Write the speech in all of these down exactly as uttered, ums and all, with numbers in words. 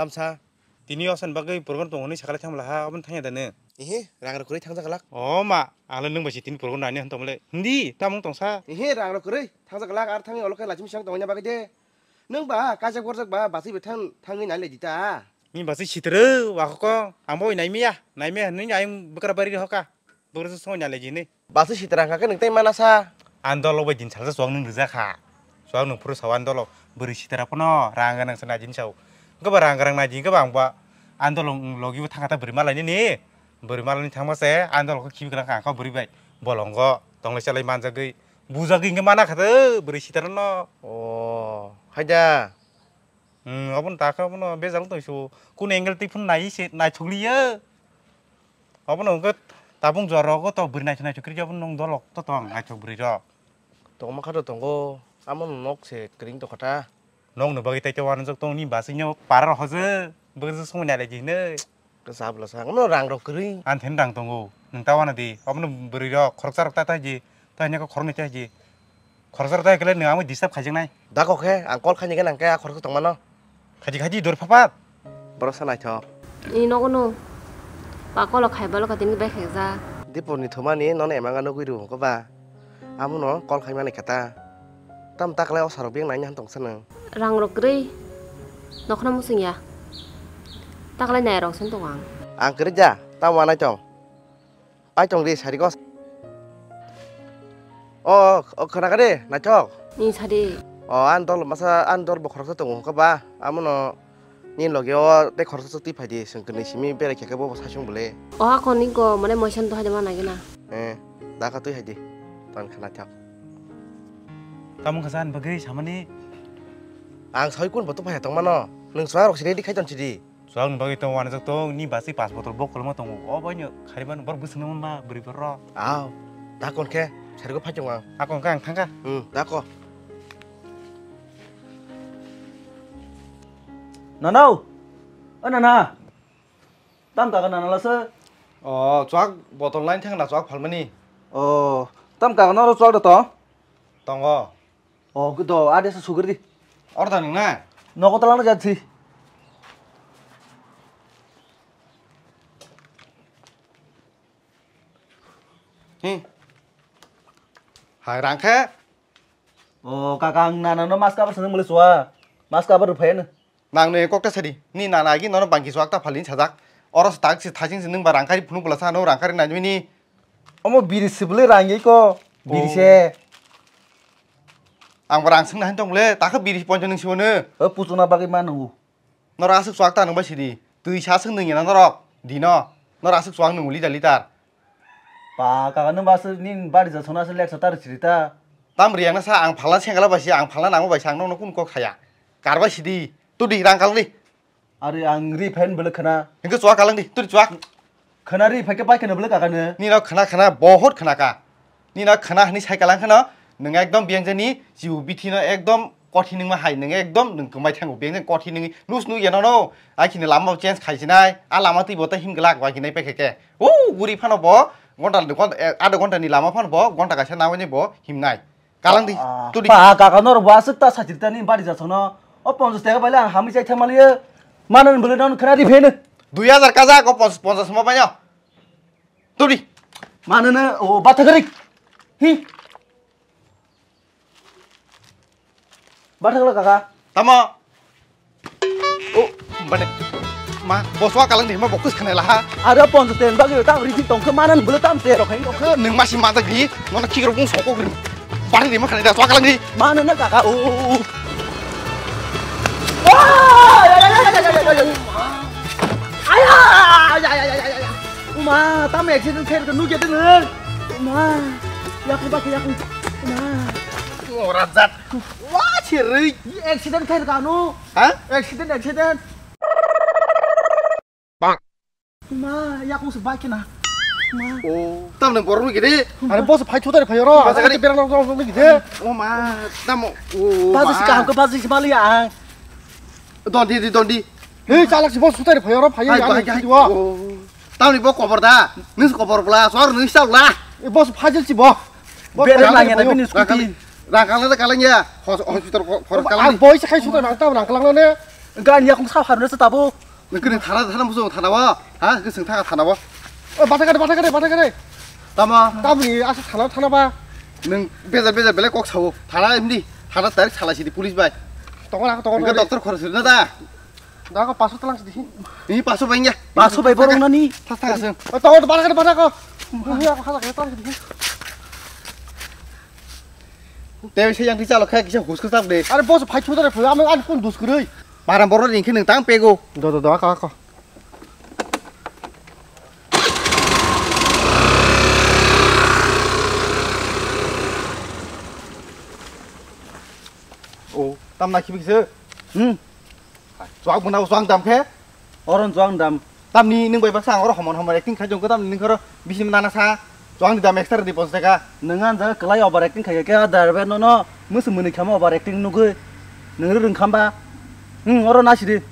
Tamsa, tini osan bagwi program tongo hwnwi sakalai thangmala ha, oboni thangya da nw? Ehe, rang rok kwrwi thangjak glak. O ma, ang le nwng bai se tini program naini hwn tongmale. Hindi, tamung tongsa. Ehe, rang rok kwrwi thangjak glak, ar thangwi olo khe lachimi sang tongna bagwi de. Nwng ba, kajak borjak ba, baswi bwthang thangwi nai lai di ta. Ni baswi sitwrw, wa kho kong, ang bo naimiya, naimiya hwnwi ayung bwkra bari hoka. Bwrwi se songwi nalai jini. Basi sitra hwnkha khe nwng tei mana sa? Ang dolo bai din salsa chuwak nwng rijak kha. Chuwak nwng phuru sao ang dolo. Bwrwi sitra phano rang gwnang se nai jini sao. Hwnkhe ba rang gwnang nai jini hwnkhe ba ang ba ang dolo logi bo thangkha ta bwrwi malai nini. Bwrwi malai ni thangma se ang dolo khe khibi kwlang kha ang kha bwrwi bai. Bolongo tonglai chalai manjagwi. Bujagwi hwnkhe mana kha ta bwrwi sitra no. O, haida. Hmm, obono takhe obono bejal tong su. Kun angle twi phun nai se naithok liya. Obono hwnkhe tabung jora rogo to bwrwi naithok naithok kwrwi obono nwng dolok to tong naithok bwrwi rok. Tongma kha to tongo. Amo nok se kwrwng tongkha ta. Nok ni bagwi tai te wanajak tong ni basing no para rok hoje. Bwrwi song nai lai di hinwi. Kwchap bwla sa, ano rang rok kwrwi. Ang thani rang tongo. Nwng ta wana di. Obono bwrwi rok khoroksa rok ta ta ji. Ta hini khe khoroknwi ta ji. Khoroksa rok ta khe le nwng amo disturb khaijaknai. Da kok khe ang call khaini khe nang khe a khoroksa tongmano. Khaji khaji dor phapat. Borok sa naithok. Ni nogo no. Pakolo khai balo ka tini bai khaijakjak. Dipor ni thumani nono emang nugwi rw hwnkhe ba. Amono call khaimani khe ta. Tam taklai o sarok beng naina han tongsa nwng. Rang rok kwrwi. Nokhna muchung ya. Taklai nai rong sen tong ang. Ang kwrwi ja, tam wanai tong. Pai tong di sari gos. O, o khwna kha de, naithok. Ni sadi. O, an dol masa, an dol bo khoroksa tongo hwnkhe ba. Amono Ni loge o tei khoroksa chwk twi phai di, chwng kwnwi simi berai khe khe bo bo saichung bwle. O hakon ni go mane moisan to hai de mana gina. Eh, da kha twi hai di. Ton khna thak. Tamo kha san bagwi samani. Ang sai kun bo to phai tong mano. Nwng chuwak rok si ready khai ton si di. Chuwak ni bagwi to wanajak tong ni basi pas botol bok kolma tongo. O bai no khariban bor bwswk nang ma bwrwi bor ro. Aw, da kon khe sari go phai tong ang. Hakon khe ang thang kha. Hmm, da ko. Nana, o nana. Tam kaga nana lasa. O, chuwak botol line thang na chuwak phalmani. O, tam kaga noro chuwak da to? Tongo. O, do ade sa sugri di. Order nang na? Nogo talano jatsi. Hi. Hai rang khe. O kaka ang nana no mas kabar sanang muli suwa. Mas kabar ruphai no. Nang no kokta sadi. Ni nana agi nono bangki suwak ta phalin sajak. Oro tak si thajing si nung ba rangkari phunu bula sa no rangkari nai ni. Omo biri sibule rangi ko. Biri se. Ang ba rang sung na han tong le. Takha biri ponjo nung siwone. O puchuna bagwi ma nungu. Norok aswk chuwak ta nungbai sidi. Twi sa swk nungya na norok. Dino. Norok aswk chuwak nungo liter liter. Pa kaka nung ba aswk nini bari ja sona aswk leksa ta rwchiri ta. Tam riyang na sa ang phalna sengala bai si ang phalna nangma bai si ang nokno kun kok saya. Karbai sidi. Tudi rang kalang di. Ari ang ri phen bele khana. Hingke chuwak kalang di. Tudi chuwak. Khana ri phai khe pai khana bwle kaka ne. Nino khana khana bohot khana ka. Nino khana hini sai kalang khano nwng ekdom biyang jani jiu bithi no ekdom kothi nungma hai nwng ekdom nwng kwmai thango biyang jani kothi nungwi nus nugya nono. Ai khini lama change khai sinai. A lama twi bo ta him glak bai khinai pai khe khe. O guri phano bo gonta gonta, eh, adha gonta ni lama phano bo gonta kaisa nawi ni bo himnai. Kalang di, ah, tudi. Pa, kaka, norok bo aswk ta sajil ta ni bari jasokno. O ponchas taka bai le ang hamwi chai thangmaliya. Mano ni bwlwi nono khwna ri pheno. Dui hajar kajak, o ponchas, ponchas mo bai no. Tudi. Mano no, o, batha gari. Hi. Batha gari, kaka. Tamo. O, bade. Ma, bo swa kalang di, ma bo kus khanai laha. Aro ponchas ten bagwi tam ri tong khe manan bwle tam te rok hai. Khe nwng masi ma tagi, nono khik rok bung sokok ri. Bari di ma khanai da swa kalang di. Mano na kaka, o, o, o. Aya, aya, aya, aya, aya. Uma, tam accident khair ka nugya de nwng. Uma, yakung ba yakung. Uma. Ora jat. Wa, chirui. Accident khair ka no. Ha? Accident, accident. Bang. Ma, yakung se bike na. Ma. O, tam nang borok ni gede. Are boss phai thudar phai ro. Baja gari. Berang rok rok ni gede. O ma, tam o. Baja si kaham ko baja si mali ang. Don di, di, don di. Hei, chalak si boss thudar phai ro phai. Hai, yang hai, ni hai. Wa. O. Tam ni bo kobor da. Nung kobor bla, sor nung sa bla. E boss phai jil si bo. Boss berang phai lang ya, phai na yo. Bini scooty. Rang kalang da kalang ya. Hos-, hospital ko-, khorok kalang. Ang boy se khai suda nang tam rang kalang ne. Gani yakung sa harna sa tabo. Nang kini thana thana musu thana wa. Ha, ke sing thana thana wa. O bata kare, bata kare, bata kare. Tama, tabuni asa thana thana ba. Nang bejar bejar belai kok sao. Thana imdi. Thana tarik sala sidi police bai. Tongo na, tongo. Nang doctor khorok sirna da. Da ko paso talang sidi. Ni paso bai nge. Paso bai borong nani. Thas thas sing. O tongo bata kare, bata ko. Ni ako hala kare talang sidi. Tei se yang kisa lo khe kisa hus khe chap de. Are boss phai chudare phai amo an kun dus kwrwi. Maram borok ni khe nwng tang pego. Do do do ako ako. O tam na khibi kisa. Hmm. Chuak buna chuak dam khe. Oron chuak dam. Tamni nwng bai baksa ang oro homon homon acting khai jongkha tamni nwng khoro bisi nana sa. Chuak ni dam extra di ponchas taka. Nwng ang jaga kwlai over acting khai khe driver no no musu mwnwi khama over acting nugwi. Nwng rwrwng khamba. Hmm, oro nasidi.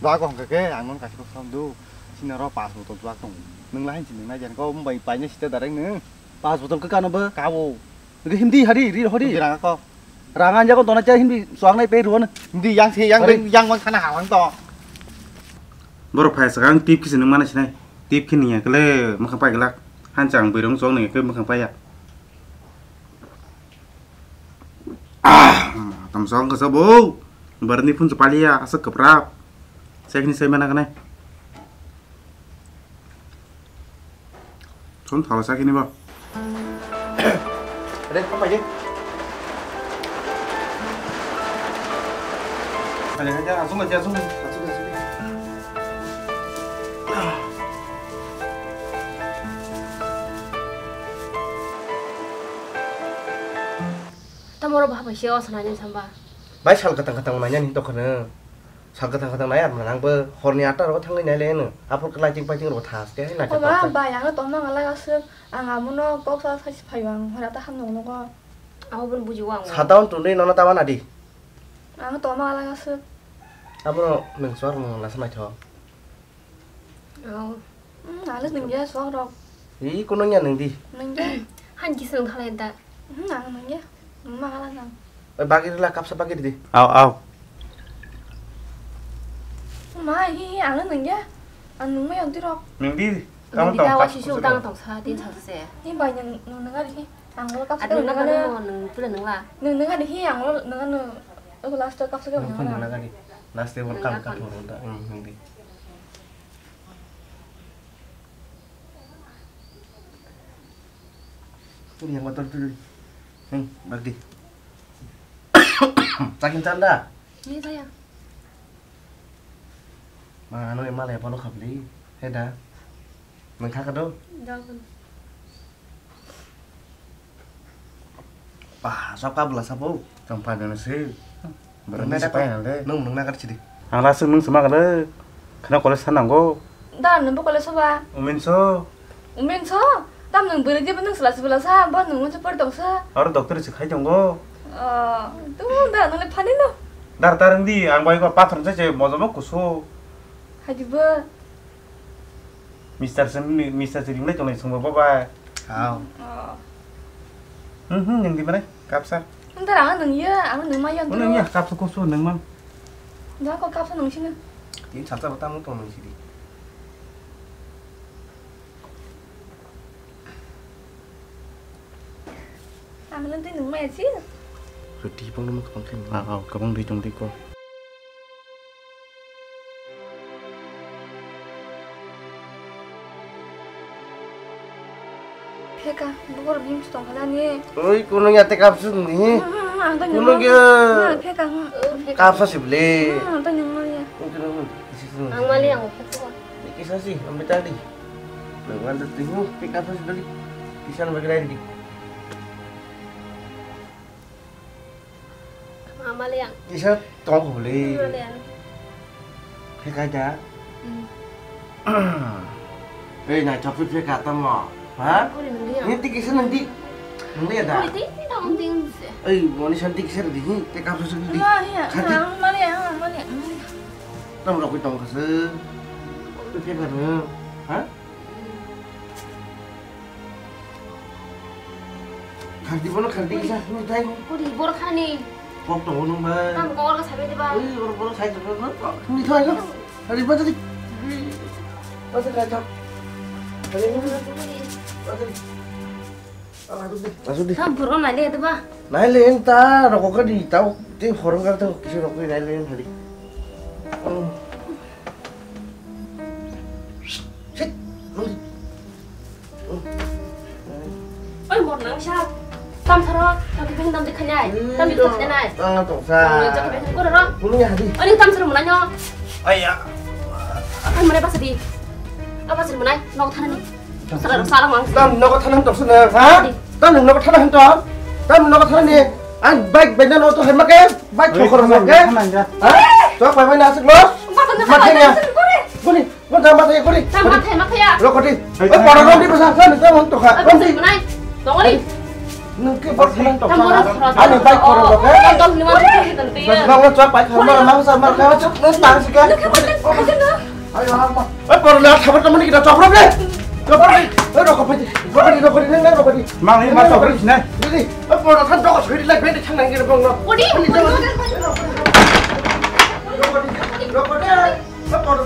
Chuak hongkha khe ang non kaisa kok sam du. Sina ro pas botol chuak tong. Nwng lahai si nwng nai jan ko mbai paina sita direct nwng. Pas botol khe kano bo? Kabo. Hwnkhe himdi hari, ri hori. Himdi rang ako. Rang ang jago dona cha himdi suang nai pe ruan. Himdi yang se, yang Hari. Beng, yang bang sana halang to. Borok phai sakang tip kisi nung mana sinai. Tip kini ya kele makhang pai gelak. Hanchang birong song ni ke makhang pai ya. Ah, tam song ke sabo. Barni phun sepali ya, asa keprap. Sekni sai mana kene. Chon thala sakini ba. Re, apa je? Ada aja langsung aja langsung. Langsung, langsung. Tamo ro bhaba se o sanani samba. Bai sal katang katang nanya ni tokhono. Sal kwthang kwthang nai arma nangbo horni atta rogo thangwi nai le hwno. Aphuru kwlai ching pai ching rogo thas khe hai nai. Oba bai ang tongma ngalai aswk ang amono kok sa sai phai ang hora ta hamno nogo. Abo bun buji wang. Sataun tundui nono tama nadi. Ang tongma ngalai aswk. Abono nung sor mung lasa naitho. Oh. Hmm, ang le nung ya sok rok. Ih, kuno ya nung di. Nung ya. Han kisung thalai da. Hmm, ang nung ya. Nung ma hala nang. Oi, bagir la kapsa bagir di. Au, au. Ma, hi, hi, ang le nung ya. Ang nung ma yon ti rok. Nung di. Nung di tong, da wa kap-, sisu kap-, tang tong sa, tin sa se. Ni bai nung, nung nung ari hi. Ang lo kapsa. Adu nung nung nung. Nung pula nung la. Nung nung ari hi, ang lo nung nung. Aku last kapsa ke nung nung pun nung la. Nung ari. Last day work kam ka thong da. Hmm, nung di. Ini yang motor tu. Hmm, berhenti. Sakin canda. Ini saya. Mana anu emal ya pano khapli. Heda. Mengkha kado. Jangan. Bah, sok kabla sabo. Tong pai dana se. Berani se pai nang de. Nung nung nagar sidi. Ang lasuk nung sema kale. Khana college sa nango. Da, nung bo college ba. Umin so. Umin so. Tam nung beri di nung sela sela sa, bo nung se por dong sa. Aro doctor se khai tongo. Oh, tu da nung le phani no. Dar tarang di, ang bai ko pathor se se mojomo kusu. Hadi bo. Mister sen, mi-, mister sen ringlai tongnai songbo baba. Hao. Oh. Hmm, hmm, nung di mana? Kapsa. Ntar ang nung ya, ang nung ma ya. Nung ya, kapsa kusu nung mang. Da ko kapsa nung sini. Tin salsa batang tong nung sini. Ang nung tin nung ma ya sih. Roti pang nung kapang kan. Ah, ah, kapang di tong di ko. Pheka, bukur bim chutong khala ni. Oi, kuno ya te kapsu ni. Hmm, hmm, hmm, ang to kuno nyung ya. Hmm, pheka, hmm. Kapsa sibli. Hmm, ang to nyung ya. Ang mali ang pheka. Kisa si, ambil tadi. Nang ada tu, pheka kapsa sibli. Kisa na bagi di. Amaliang. Kisa tong huli. Amaliang. Pheka da. Hmm. Ei, na chokpi pheka tamo. Ha? Kuri nungdi ya. Ni ti kisa nungdi. Nungdi ya da. Kuri ti ti tong ting se. Ei, moni san ti kisa di hi, pheka phasu di. Iya, iya. Khati. Amaliang, amaliang. Tam rokwi tong kasa. Pheka no. Ha? Khardi bono khardi kisa, nung thai. Kuri bor khani. Kok tongo nung bai. Tam kok orga sabai de ba. Ui, oro borok sai tongo, no? Ni thai no? Hari ba jadi. Ba jadi thai thak. Hari ni ba jadi. Asuk di. Asuk di. Tam borok nai le de ba. Nai le en ta rokok ka di tau te horong ka tau kisi rokok nai le en hari. Hmm. Shit. Oi, mor nang sa. Tam tharo, tam kibing tam dikha nai. Tam dikha dikha nai. Ang tong sa. Jok kibing ko ro. Bulu ya hadi. Ani tam tharo munai no. Ai ya. Ai mane basa di. Apa sih munai? Nok thani. Sara sara mang. Tam nok thani tong sa na. Ha? Tam nok thani han to. Tam nok thani. Ang bike bike na no to hai make. Bike thokor make. Ha? To pai pai na sik lo. Mata na. Buni. Mo da ma thai kori. Tam ma thai ma thai ya. Rokoti. Oi, pora rokoti basa sa ni ta mon to kha. Abang sih menai. Tongori. Nung ke bor khanan to. Tam bor khanan. Ani bai koro lo ke. Tam ni ma thai kan pe ya. Nang chak pai khamar ma sa mar kha chak nang tang sika. Ayo ma. Oi pora la thabar tamani kita chopra le. Chopra le. Oi rokot pai. Rokoti rokoti nang rokoti. Mang ni ma chopra sinai. Didi. Oi pora than to soi la be thang nang ke bong lo. Kodi. Rokoti. Rokoti. Oi pora